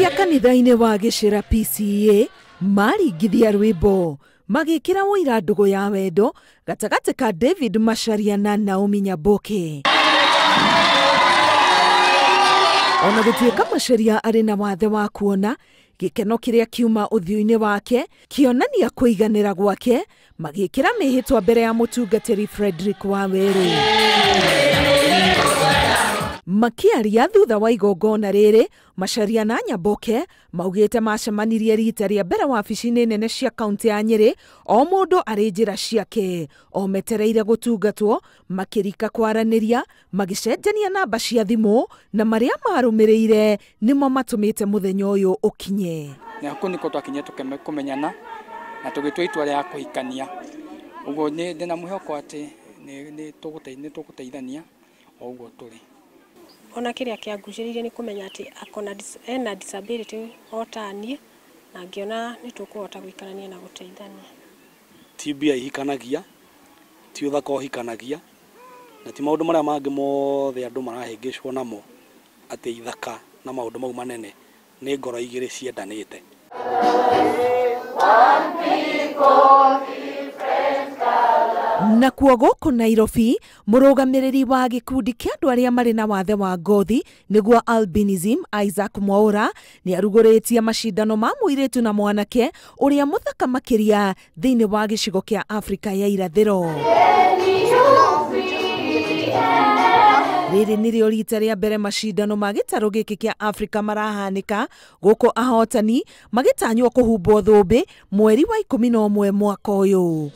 Makihikia kanitha-inĩ wa Gĩcĩra PCEA maringithia rwĩmbo magĩkĩra ũira ndũgũ ya wendo gatagatĩ ka David Macharia na Naomi Nyaboke. Ona gũtuĩka Macharia arĩ na wathe wa kuona, gĩkeno kĩrĩa kiuma ũthiũ-inĩ wake kĩonania kũiganĩra gwake magĩkĩra mĩhĩtwa mbere ya mũtungatĩri Frederick Waweru. Makiaria thutha wa igongona rĩrĩ, Macharia na Nyaboke maugĩte macemanirie rita rĩa mbere wabici-inĩ nene cia kaunti ya Nyĩrĩ, o mũndũ arĩ njĩra ciake, o metereire gũtungatwo, makĩrika kwaranĩria, magĩcenjania namba cia thimũ, na marĩa marũmĩrĩire nĩmo matũmĩte mũthenya ũyũ ũkinye. Na kũu nĩkuo twakinyire kũmenyana na tũgĩtua itua rĩa kũhikania. Ũguo ndĩna mwĩhoko atĩ nĩ tũgũteithania o ũguo tũrĩ. Ona kĩrĩa kĩangucĩrĩirie nĩ kũmenya atĩ akona ena disability o ta niĩ, na ngĩona nĩ tũkũhota gũikarania na gũteithania. Ti mbia ihikanagia, ti ũthaka ũhikanagia, na ti maũndũ marĩa mangĩ mothe andũ marahĩngĩcwo namo atĩ ithaka na maũndũ mau manene nĩ ngoro igĩrĩ ciendanĩte. Nakuo gũkũ Nairobi, mũrũgamĩrĩri wa gĩkundi kĩa andũ arĩa marĩ na wathe wa ngothi nĩguo albinism Isaac Mwaura nĩ arugũrĩtie macindano ma mũirĩtu na mwanake ũrĩa mũthaka makĩria thĩinĩ wa gĩcigo kĩa Afrika ya irathĩro. Rĩrĩ nĩrĩo rita rĩa mbere macindano ma gĩtarũ gĩkĩ kĩa Afrika marahanĩka gũkũ ahotani magĩtanywo kũhumbwo thũmbĩ mweri wa 11 mwaka ũyũ.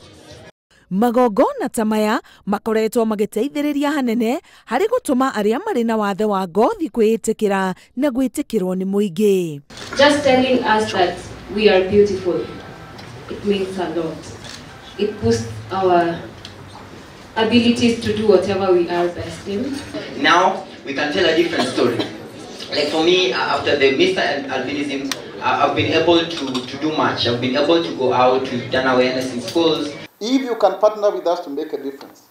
Magongona ta maya makoretwo magĩteithĩrĩria hanene harĩ gũtũma arĩa marĩ na wathe wa ngothi kwĩĩtĩkĩra na gwĩtĩkĩrwo nĩ mũingĩ. Just telling us that we are beautiful, it means a lot. It boosts our abilities to do whatever we are best in. Now we can tell a different story. Like for me, after the Mr. Albinism, I've been able to do much. I've been able to go out, to done awareness in schools. If you can partner with us to make a difference,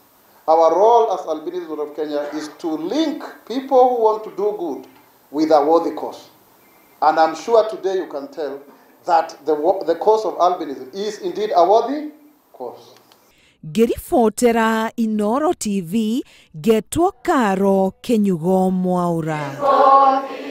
our role as Albinism of Kenya is to link people who want to do good with a worthy cause. And I'm sure today you can tell that the cause of albinism is indeed a worthy cause. Ngĩribotera Inooro TV, ngetwo Karo Kĩnyugo Mwaura.